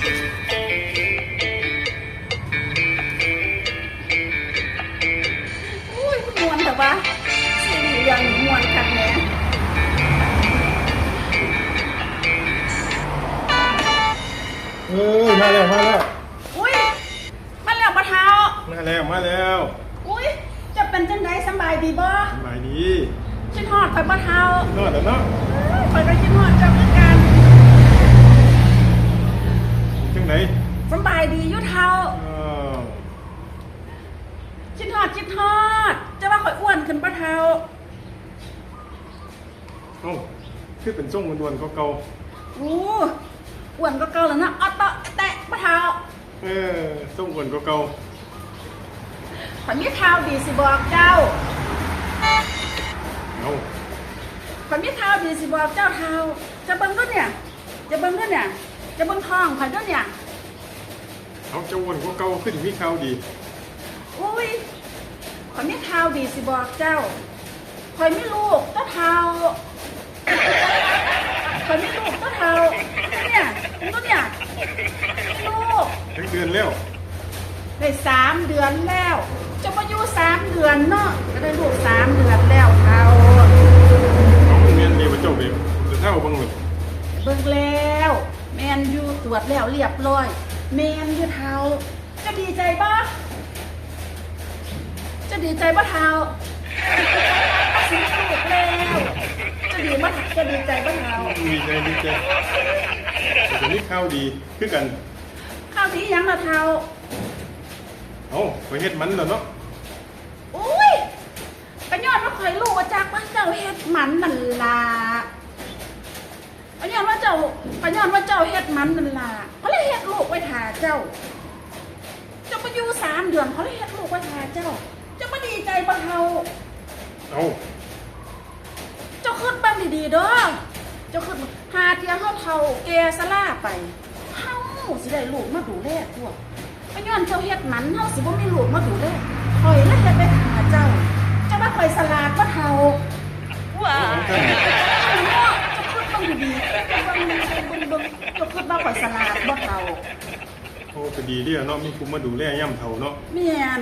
ໂອ້ຍ ມ່ວນແທ້ວະ ຊີວິດເລື່ອງນີ້ມ່ວນຄັກແດ່. ເອີຍ ມາແລ້ວ ມາແລ້ວ. ອຸ້ຍ ມາແລ້ວພໍ່ເຖົ້າ. ມາແລ້ວ ມາແລ້ວ. ອຸ້ຍ ເຈົ້າເປັນຈັ່ງໃດ ສຳບາຍດີບໍ່? ສຳບາຍດີ. ຄິດຮອດຂ້ອຍບໍ່ເຖົ້າ? ຮອດແລ້ວເນາະ. ເອີຍ ຂ້ອຍກໍຄິດຮອດເຈົ້າຄືກັນ. ຈັ່ງໃດ ສຳບາຍດີຢູ່ເຖົ້າ? ເອີ ຄິດຮອດ ຄິດຮອດ. ເຈົ້າວ່າຂ້ອຍອ້ວນຂຶ້ນບໍ່ເຖົ້າ? ເອົ້າ ຄືເປັນຊົງອ້ວນໆກວ່າເກົ່າ? ໂອ້ ອ້ວນກວ່າເກົ່າແລ້ວເນາະ ອະເຕາະແຕະບໍ່ເຖົ້າ. ເອີ ຊົງອ້ວນກວ່າເກົ່າ. ຂ້ອຍມີຂ່າວດີຊິບອກເຈົ້າ. ເອົ້າ ຂ້ອຍມີຂ່າວດີຊິບອກເຈົ້າເຖົ້າ. ເຈົ້າເບິ່ງດູເນຍ ເຈົ້າເບິ່ງດູເນຍ ເຈົ້າເບິ່ງທ້ອງຂ້ອຍດູເນຍ. ເອົາ ເຈົ້າອ້ວນກວ່າເກົ່າ ຄືຊິມີຂ່າວດີ? ອຸ້ຍ ຂ້ອຍມີຂ່າວດີຊິບອກເຈົ້າ. ຂ້ອຍມີລູກຕົວະເຖົ້າ. ຂ້ອຍມີລູກຕົວະເຖົ້າ. ເບິ່ງດູເນຍ ເບິ່ງດູເນຍ ມີລູກ. ຈັກເດືອນແລ້ວ? ໄດ້ສາມເດືອນແລ້ວ. ເຈົ້າມາຢູ່ສາມເດືອນເນາະ ກໍໄດ້ລູກສາມເດືອນແລ້ວເຖົ້າ. ເອົ້າ ແມ່ນເດ ວ່າເຈົ້າໄປເບິ່ງເບິ່ງແລ້ວ. ເບິ່ງແລ້ວ ແມ່ນຢູ່ ຕວດແລ້ວລຽບຮ້ອຍ. ແມ່ນຢູ່ເຖົ້າ. ເຈົ້າດີໃຈບໍ່? ເຈົ້າດີໃຈບໍ່ເຖົ້າ? ເຮົາຊິມີລູກແລ້ວ. ເຈົ້າດີບໍ່? ເຈົ້າດີໃຈບໍ່ເຖົ້າ? ດີໃຈ ດີໃຈ. ເຈົ້າກໍມີຂ່າວດີຄືກັນ. ຂ່າວດີຫຍັງລະເຖົ້າ? ເອົ້າ ຂ້ອຍເຮັດໝັນແລ້ວເນາະ. ໂອ້ຍ ກໍຍ້ອນວ່າຂ້ອຍຮູ້ວ່າຈັກວ່າເຈົ້າເຮັດໝັນນັ້ນລະ. ກໍຍ້ອນວ່າເຈົ້າ ກໍຍ້ອນວ່າເຈົ້າເຮັດໝັນນັ້ນລະ ຂ້ອຍເລີຍເຮັດລູກໄວ້ຖ້າເຈົ້າ. ເຈົ້າມາຢູ່ສາມເດືອນ ຂ້ອຍເລີຍເຮັດລູກໄວ້ຖ້າເຈົ້າ. ເຈົ້າບໍ່ດີໃຈບໍ່ເຖົ້າ? ເອົ້າ ເຈົ້າຄິດເບິ່ງດີໆເດີ້ ເຈົ້າຄິດ ຫາເທື່ອເຮົາເຖົ້າແກ່ຊະລາໄປ ເຮົາຊິໄດ້ລູກມາດູແລຕົວະ. ກໍຍ້ອນເຈົ້າເຮັດໝັນ ເຮົາຊິບໍ່ມີລູກມາດູແລ. ຂ້ອຍລະເຮັດໄວ້ຖ້າເຈົ້າ. ເຈົ້າວ່າຂ້ອຍສະຫຼາດບໍ່ເຖົ້າ? ວ້າຍ ເຈົ້າຄິດເບິ່ງດີໆ ເບິ່ງໆ ເຈົ້າຄິດວ່າຂ້ອຍສະຫຼາດບໍ່ເຖົ້າ? ໂອ້ ກໍດີເດເນາະ ມີຜູ້ມາດູແລຍາມເຖົ້າເນາະ. ແມ່ນ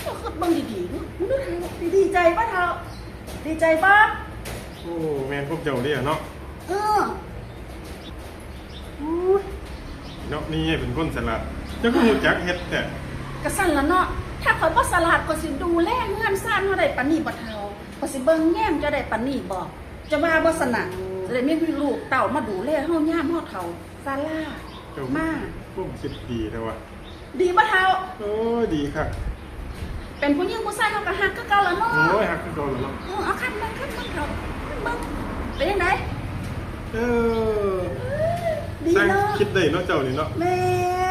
ເຈົ້າຄິດເບິ່ງດີໆ ເບິ່ງດູເຖົ້າ ດີໃຈບໍ່ເຖົ້າ? ດີໃຈບໍ່? ໂອ້ ແມ່ນຄວາມເຈົ້າເດເນາະ. ເອີ ໂອ້ຍ ເນາະ ນີ້ເປັນຄົນສະຫຼາດ ເຈົ້າຄືຮູ້ຈັກເຮັດແທ້? ກະຊັ້ນລະເນາະ ຖ້າຂ້ອຍບໍ່ສະຫຼາດ ຂ້ອຍຊິດູແລເຮືອນຊານເຮົາໄດ້ປານນີ້ບໍ່ເຖົ້າ? ຂ້ອຍຊິເບິ່ງແຍງເຈົ້າໄດ້ປານນີ້ບໍ່? ເຈົ້າວ່າບໍ່ຊັ້ນນະ? ຊິໄດ້ມີລູກເຕົ້າມາດູແລເຮົາຍາມເຮົາເຖົ້າຊະລາ. ເຈົ້າມາ ຄວາມຄິດດີແທ້ວະ. ດີບໍ່ເຖົ້າ? ໂອ້ຍ ດີຄັກ. ເປັນຜູ້ຍິງຜູ້ຊາຍເຮົາກໍຮັກຄືເກົ່າລະເນາະ. ໂອ້ຍ ຮັກຄືເກົ່າລະເນາະ. ເອີ ເອົາຄັນເບິ່ງ ຄັນເບິ່ງເຖົ້າ ຄັນເບິ່ງ ເປັນຈັ່ງໃດ? ເອີ ດີເນາະ ຄິດໄດ້ເນາະເຈົ້ານີ້ເນາະ. ແມ່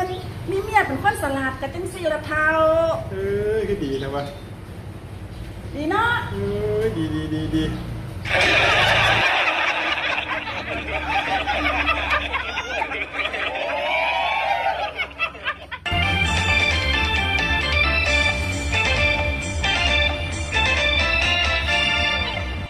ນ ມີເມຍເປັນຄົນສະຫຼາດກໍຈັ່ງຊີ້ລະເຖົ້າ. ເອີ ຄືດີແທ້ວະ. ດີເນາະ. ເອີຍ ດີ ດີ ດີ ດີ.